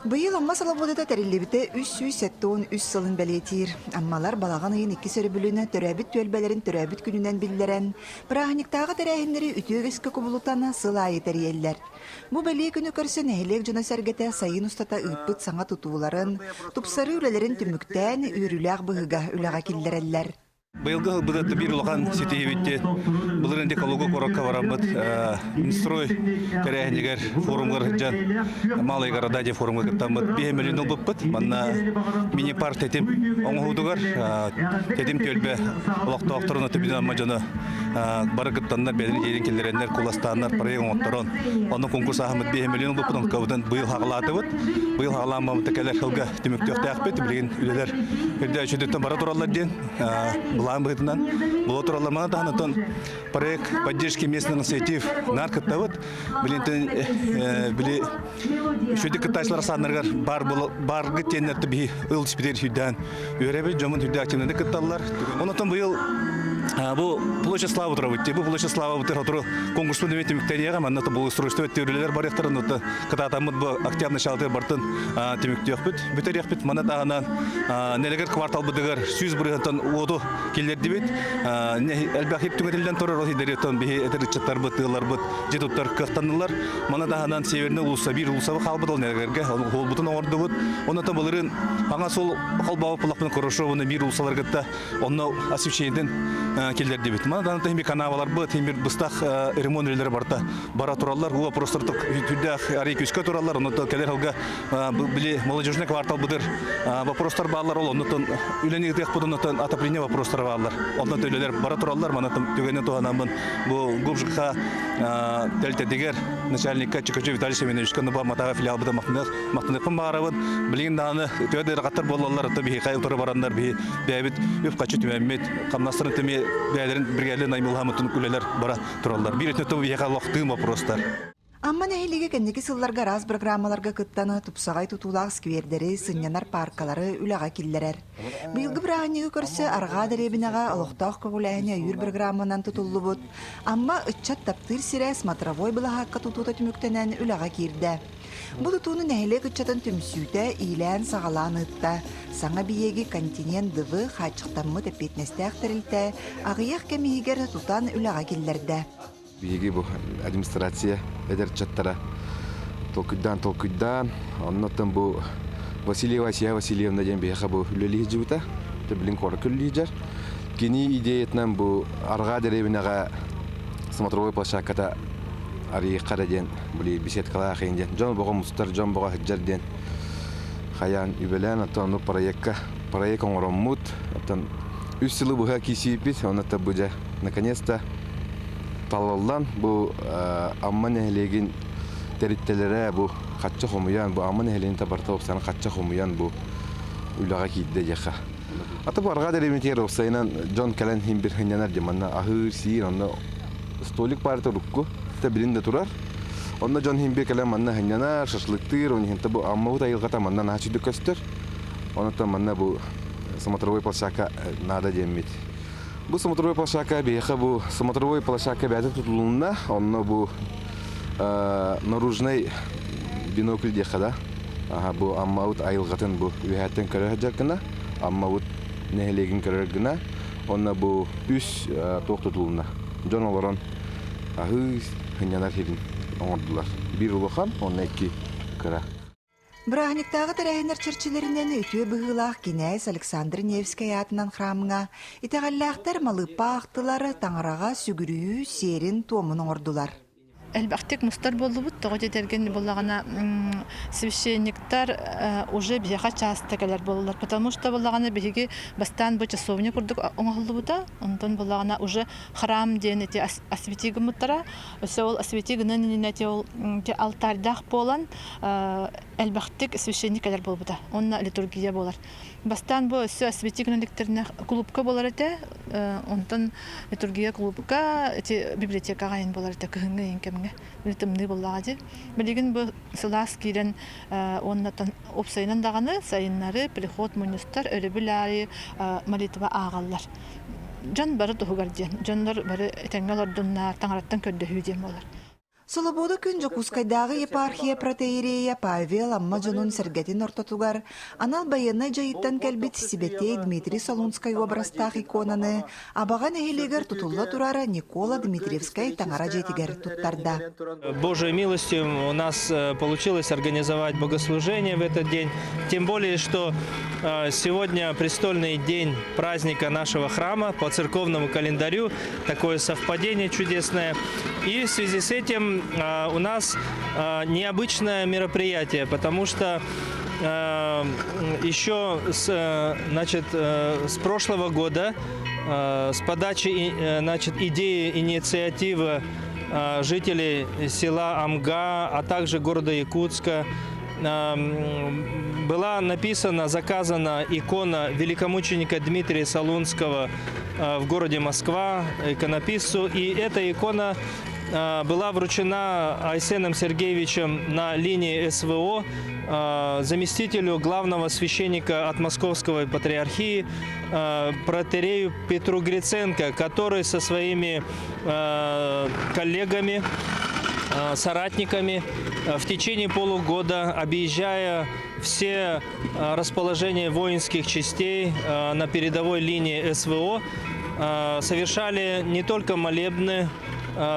Быйыл Амма Солобуодата тэриллибитэ 373 сылын бэлиэтиир. Аммалар балаҕан ыйын иккис өрөбүлүн төрөөбүт түөлбэлэрин төрөөбүт күнүнэн биллэрэн, бырааһынньыктааҕы тэрээһиннэри үтүө үгэскэ кубулутан сыл аайы тэрийэллэр. Бу бэлиэ күнү көрсө нэһилиэк дьоно-сэргэтэ сайын устата ыыппыт саҥа тутууларын, тупсарыы үлэлэрин түмүктээн, үөрүүлээх быһыыга үлэҕэ киллэрэллэр. Быйылгы сылбытыт биир улахан ситиһиибит диэн былырыын Декалога куоракка бараммыт Минстрой тэрээһинигэр форумгар сылдьан Малые города диэн форумга кыттаммыт биһи мөлүн ылбыппыт. Манна мини-парк тэтим оҥоһуутугар тэтим түөлбэ олохтоохторун өтөбүнэн Амма дьоно бары кыттаннар бэйэлэрин дьиэлин киллэрэннэр куластааннар проект оҥотторон онно конкурс ааһаммыт биһи мөлүн ылбыппыт онкабытын быйыл хаҕалаатыбыт. Быйыл хаҕалааммамыта кэлэр сылга түмүктүөхтээхпит. Билигин үлэлэр үрдээччүтүттэн бара тураллар диэн былаан быһыытынан була тураллар. Маны таһынан оттон проект поддержки местных инициатив наар кыттабыт. Билинтэн били үчүгэй кыттааччылар саннарыгар бар баргы тиэннэрти биһи ыл түспүтэр хүддээн үөрэбит дьомун хүддээх активнаны кытталлар. Онотон быйыл бу площадь славы турабыт. Бу площадь славы бутыр хотуру конкурспун деме түмүктэниэҕэ манна благоустройство өттүрүлэр барыахтарын кытаатаммыт бу октябрь началатыгар бартын түмүктүөхпүт. Бүтэриэхпит маны таһынан нэлэгэр кварталбытыгар 100 бырыһыантан уоту киллэрдибит. Элбэх ип түҥэтиллэн турар ол иһин биһи этэр ыччаттарбыт, тыаларбыт дьиэ туттар кыахтаннылар. Маны таһынан Северный улууса биир улуусабы хаалбыт ол нэлэгэргэ холбутун оҥордубут. Онон былырыын аҥа суол холбообут булахпын Хорошованы биир улуусаларгытта онно освещениетин киллэрдибит. Маны таһынан тиһимир канаваларбыт, тиһимир быстах ремонт үлэлэрэ барыта бара тураллар. Бу вопростар түрдээх арый күскэ тураллар. Онон кэлэр сылга били молодежный квартал быдыр вопростар бааллар. Ол оннуттан үлэни ытыахпыт оннуттан отопление вопростара бааллар. Оннуттан үлэлэр бара тураллар. Манатын түгэни туһанаммын бу ГУПЖК тэрилтэтигэр начальникка Чикачев Виталий Семеновичка нуба матаға филиалбыта махтаныахпын баҕарабын. Билигин даҕаны төһө да ыарахаттар буоллаллар, то биһиэхэ утары бараннар биһи бэйэбит үп-хаччы түмэммит, хамнастарын түмэ бэйэлэрин бригадаларын наймылаһаммытын үлэлэр бара тураллар. Биир өттүнэн биһиэхэ олох тыын вопростар. Амма нэһилиэгэ кэнники сылларга араас программаларга кыттан тупсаҕай тутуулаах сквердэри, сынньанар пааркалары үлэҕэ киллэрэр. Быйылгы бырааһынньыгы көрсө Арҕаа дэриэбинэҕэ олохтоох көҕүлээһини өйүүр программанан тутуллубут Амма ыччат таптыыр сирэ смотровой былаһаакка тутуута түмүктэнэн үлэҕэ киирдэ. Бу тутууну нэһилиэк ыччатын түмсүүтэ иилээн-саҕалаан ыытта. Саҥа биһиги «Континент ДВ» хааччахтаммыт эппиэтинэстээх тэрилтэ аҕыйах кэм иһигэр тутан үлэҕэ киллэрдэ. Биһиги бу администрация эдэр ыччаттара толкуйдаан-толкуйдаан, оннуттан бу Васильева Асия Васильевна диэн биһиэхэ бу үлэлии сылдьыбыта. Билин куоракка үлэлии Кини идеятынан бу арҕаа дэриэбинэҕэ смотровой площадката арыйыахха эрэ диэн били беседкалаах иһин диэн дьон боҕо мустар, дьон боҕо сылдьар диэн хайаан үбэлээн оттон ону проекка проект оҥороммут оттон үс сылы быһа киисииппит онно бу дьэ наконец-то талыллан бу Амма нэһилиэгин тэрилтэлэрэ бу хачча хомуйан бу Амма нэһилиэгин табарта уопсайынан хачча хомуйан бу үлэҕэ киирдэ диэххэ. Ата бу арҕаа дэриэбинэтигэр уопсайынан дьон кэлэн иһин бир сынньанар дии манна аһыыр, сиир, онно столик баар урукку, та билин да турар. Онно дьон иһин бир кэлэн манна сынньанар, шашлыктыыр, он иһин бу Аммабыт айылҕата манна наһаа сүдүк көстөр. Онон манна бу смотровой площадка наада диэммит. Бу смотровой площадка биһиэхэ бу смотровой площадка бэйэтэ тутулунна. Онно бу наружный бинокль диэххэ да. Аха бу Аммабыт айылҕатын бу үөһээттэн көрө сылдьар гына, Аммабыт нэһилиэгин көрөр гына. Онно бу үс туох тутулунна. Дьон олорон аһыы сынньанар сирин оҥордулар. Биир улахан, онно икки кыра. Бырааһынньыктааҕы тэрээһиннэр чэрчилэринэн үтүө быһыылаах кинээс Александр Невскэй аатынан храмҥа итэҕэллээхтэр малыыппа аахтылар, таҥараҕа сүгүрүйүү сиэрин-туомун оҥордулар. Элбэхтик мустар буоллубут, тоҕо диэтэргин буоллаҕына священниктар уже биһиэхэ часто кэлэр буоллулар, потому что буоллаҕына биһиги бастаан бу часовня курдук оҥоһуллубута, онтон буоллаҕына уже храм диэн эти освети гыммыттара, өссө ол освети гынан иннинэ ол алтарьдаах буолан элбэхтик священник кэлэр буолбута. Онно литургия буолар. Бастаан бу өссө освети гынан клубка буолар этэ. Онтон литургия клубка эти библиотекаҕа айан буолар этэ кыһыҥҥы ыйын кэмҥэ. Били тымныы буоллаҕа дии. Билигин бу сылаас киирэн уонна уопсайынан даҕаны сайыннары приход мунньустар өрөбүл аайы молитва ааҕаллар. Дьон бары туһугар диэн. Дьоннор бары этэҥҥэ олордуннар, таҥараттан көрдөһүү диэн буолар. Солобуода күн Дьокуускайдааҕы епархия протоиерея Павел Амма дьонун сэргэтин ортотугар анал байыаннай дьайыыттан кэлбит сибэтиэй Дмитрий Солунскай уобарастаах иконаны Абаҕа нэһилиэгэр тутулла турар Никола Дмитриевскай таҥара дьиэтигэр туттарда. Божьей милостью у нас получилось организовать богослужение в этот день. Тем более, что сегодня престольный день праздника нашего храма по церковному календарю. Такое совпадение чудесное. И в связи с этим у нас необычное мероприятие, потому что еще с, значит, с прошлого года с подачи, значит, идеи, инициативы жителей села Амга, а также города Якутска была написана, заказана икона великомученика Дмитрия Солунского в городе Москва, иконописцу. И эта икона была вручена Айсеном Сергеевичем на линии СВО заместителю главного священника от Московской патриархии протоиерею Петру Гриценко, который со своими коллегами, соратниками в течение полугода, объезжая все расположения воинских частей на передовой линии СВО, совершали не только молебны,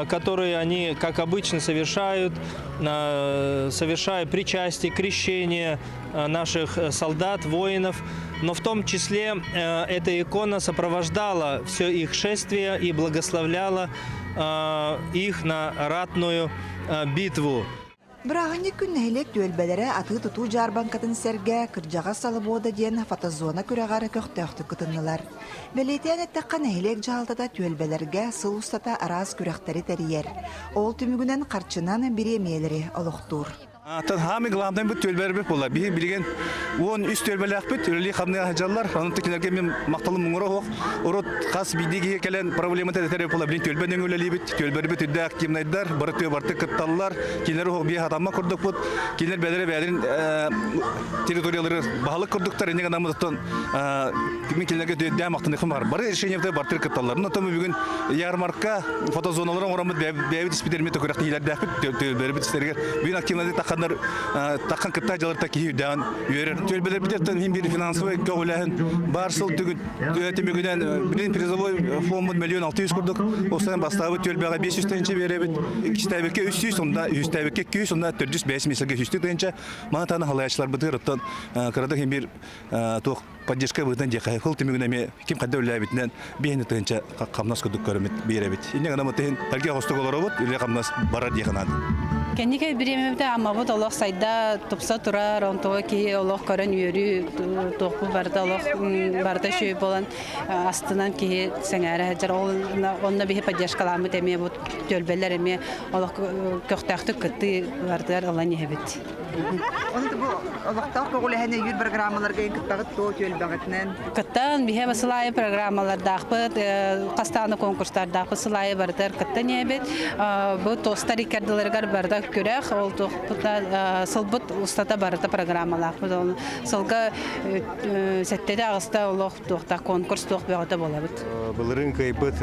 которые они, как обычно, совершают, совершая причастие, крещение наших солдат, воинов, но в том числе эта икона сопровождала все их шествие и благословляла их на ратную битву. Бырааһынньык күн нэһилиэк түөлбэлэрэ атыы-тутуу дьаарбаҥкатын сэргэ «Кырдьаҕас Солобуода» диэн фотозона күрэҕэр көхтөөхтүк кытыннылар. Бэлиэтээн эттэххэ, нэһилиэк дьаһалтата түөлбэлэргэ сыл устата араас күрэхтэри тэрийэр. Ол түмүгүнэн харчынан бириэмийэлэри олохтуур. Атын хаамый главный бит түөлбэлэрбит буолла. Биһи билигин 13 түөлбэлээхпит, үлэлии хамныы сылдьаллар. Онон кинилэргэ мин махталым муҥура суох. Урут хас биирдии киһи кэлэн проблемата этэр буолла. Билин түөлбэ нөҥүө үлэлиибит. Түөлбэрбит үрдээх активнайдар, бары тыа барты кытталлар. Кинилэр уһук биэ хатамма курдукпут. Кинилэр бэйэлэрэ бэйэлэрин территориялары баһылык курдуктар. Инньэ гынан оттон мин кинилэргэ дээн махтаныхым бар. Бары решениевтер бартыр кытталлар. Онтон бүгүн ярмарка фотозоналарын оҥороммут бэйэбит испитэрмит күрэхтэһиилэрдээхпит түөлбэлэрбит истэригэр бүгүн активнай тахханнар таххан кытта дьаларта киһи үрдээн үөрэр. Түөлбэлэрбит иһин биир финансовый көҕүлээһин бар сыл түмүгүнэн билин призовой фондмут 1 600 000 курдук. Осынан бастаабыт түөлбэҕэ 500 тыһыынча биэрэбит. Иккистээбиккэ 300, онда үһүстээбиккэ 200, онда 405 миэсэлгэ 100 тыһыынча. Маны таһынан халаячыларбытыгар оттон кыратык иһин биир туох поддержка быһыытынан диэхэ хыл түмүгүнэн эмиэ ким хайда үлэлээбитинэн 5 тыһыынча хамнас курдук көрөмүт биэрэбит. Инньэ гынан тыһын эргэ хостук олоробут, үлэ хамнас барар диэхэ наада. Кэнники бириэмэбитэ Аммабыт олох сайда тупса турар, онтуга киһи олох көрөн үөрүү туохпу барыта олох барыта үчүгэй буолан астынан киһи сэҥээрэ сылдьар. Ол онно биһи поддержкаламмыт эмиэ бу түөлбэлэр эмиэ олох көхтөөхтүк кыттыы бардыгар ылан иһэбит. Оны бу олохтоох көҕүлэһэн өйүүр программаларга кыттаҕыт туо түөлбэҕитинэн? Кыттан биһи сыл аайы программалардаахпыт, хастааны конкурстардаахпыт сыл аайы барытыгар кыттан иһэбит. Бу тостар иккардыларыгар барыта күрэх, ол туохпута сылбыт устата барыта программалаахпыт. Ол сылга сэттэтэ аҕыста олох туохта конкурс туох бөҕөтө буолабыт. Былырыын кыайбыт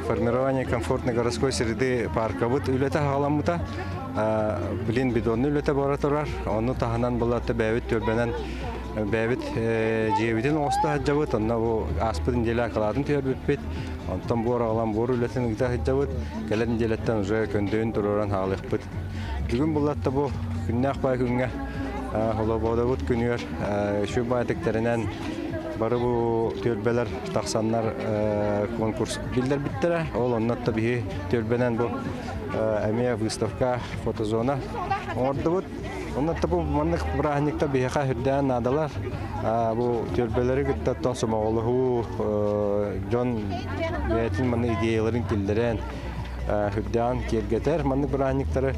формирование комфортной городской среды паркабыт үлэтэ хаҕаламмыта. Билин бидонны үлэтэ бара турар. Ону таһынан булатта бэйэбит түөлбэнэн бэйэбит дьиэбитин оҥосто сылдьабыт. Онно бу ааспыт неделя акылаатын түһэрбиппит. Онтон буор аҕалан буор үлэтин ыыта сылдьабыт. Кэлэр неделяттан уже көндөйүн туруоран хаалыахпыт. Бүгүн буллатта бу күннээх бай күҥҥэ Холобуодабыт күнүгэр үчүгэй баайтыктарынан бары бу түөлбэлэр тахсаннар конкурс биллэрбиттэрэ. Ол онно биһи түөлбэнэн бу эмиэ выставка, фотозона оҥордубут. Онно бу маннык бырааһынньыкта биһиэхэ үрдээн наадалар. Бу түөлбэлэри кытта оттон сомоҕолоһуу дьон бэйэтин маннык идеяларын киллэрэн үрдээн киэргэтэр маннык бырааһынньыктары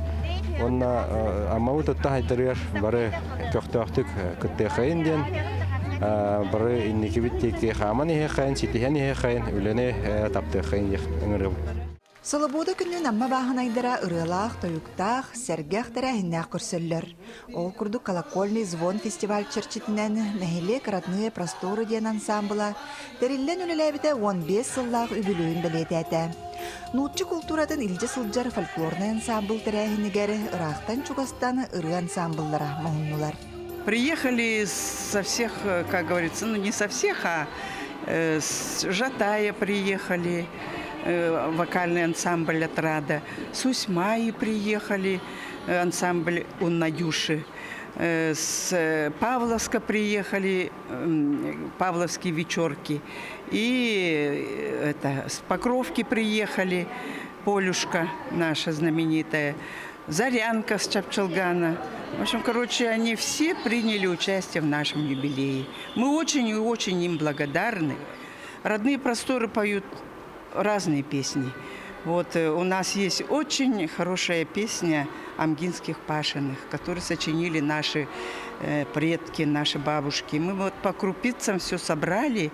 уонна Аммабыт отто хайдарыгар бары көхтөөхтүк кыттыахайын диэн бары инникибит диэки хааман иһиэххэйин, ситиһэн иһиэххэйин, үлэни таптыаххайын диэх ыҥырыбыт. Солобуода күнүн Амма бааһынайдара ырыалаах, тойуктаах, сэргэх тэрээһиннээх көрсөллөр. Ол курдук «Колокольный звон» фестиваль чэрчитинэн нэһилиэк «Родные просторы» диэн ансаамбыла тэриллэн үлэлээбитэ 15 сыллаах үбүлүөйүн бэлиэтээтэ. Нуучча култууратын илдьэ сылдьар фольклорнай ансаамбыл тэрээһинигэр ыраахтан-чугастан ырыа ансаамбыллара муһуннулар. Приехали со всех, как говорится, ну не со всех, а с Жатая приехали, вокальный ансамбль «Отрада», с Усьмаи приехали, ансамбль у Надюши, с Павловска приехали, Павловские вечерки, и это, с Покровки приехали, Полюшка наша знаменитая, Зарянка с Чапчалгана. В общем, короче, они все приняли участие в нашем юбилее. Мы очень и очень им благодарны. Родные просторы поют разные песни. Вот у нас есть очень хорошая песня амгинских пашенных, которую сочинили наши предки, наши бабушки. Мы вот по крупицам все собрали.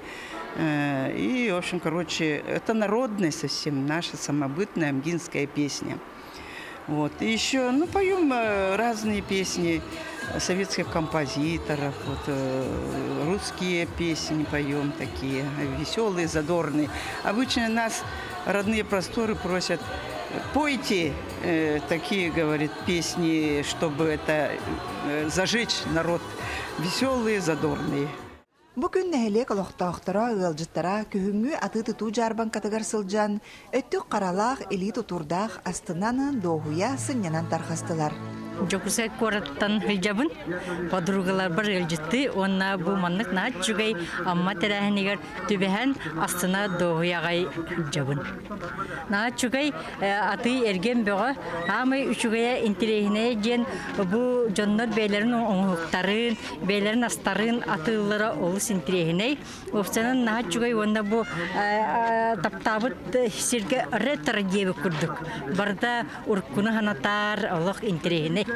И, в общем, короче, это народная совсем наша самобытная амгинская песня. Вот. И еще, ну, поем разные песни советских композиторов, вот, русские песни поем такие, веселые, задорные. Обычно нас родные просторы просят: пойте такие, говорит, песни, чтобы это зажечь народ, веселые, задорные. Бу күн нэһилиэк олохтоохторо, ыалдьыттара күһүҥҥү атыы-тутуу дьаарбаҥкатыгар сылдьан, өттүк харалаах, илии тутуурдаах астынан, дуоһуйа сынньанан тарҕастылар. Дьокуускай куораттан сылдьабын, подругаларбар ыалдьыттыы уонна бу маннык наһаа үчүгэй Амма тэрээһинигэр түбэһэн астына дуоһуйа аҕай сылдьабын. Наһаа үчүгэй атыы эргиэн бөҕө, аамай үчүгэйэ интэриэһинэйэ диэн бу дьоннор бэйэлэрин оҥоһуктарын, бэйэлэрин астарын атыыллара олус интэриэһинэй. Уопсайынан наһаа үчүгэй уонна бу таптаабыт сиргэ ретро диэбит курдук. Барыта уруккуну санатар олох интэриэһинэй.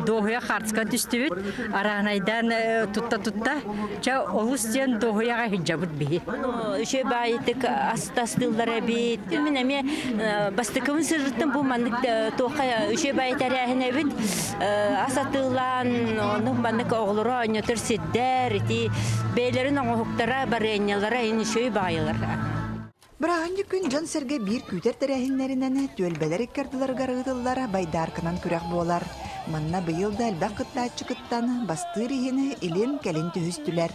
Дуоһуйа хаартыскаҕа түстүбүт, араанайдаан тутта-тутта, чэ олус диэн дуоһуйаҕа сылдьабыт биһи. Үчүгэй баайытык астыыллар эбит. Мин эмиэ бастакыбын сырыттым бу маннык туохха үчүгэй баайы тэрээһин эбит. Ас атыылаан, оннук маннык оҕолору оонньотор сирдэр, ити бэйэлэрин оҥоһуктара, барыанньалара ин үчүгэй баайылар. Бырааһынньык күн дьон-сэргэ биир күүтэр тэрээһиннэринэн түөлбэлэр икки ардыларыгар ыытыллар байдарканан күрэх буолар. Манна быйыл да элбэх кыттааччы кыттан, бастыыр иһин илин-кэлин түһүстүлэр.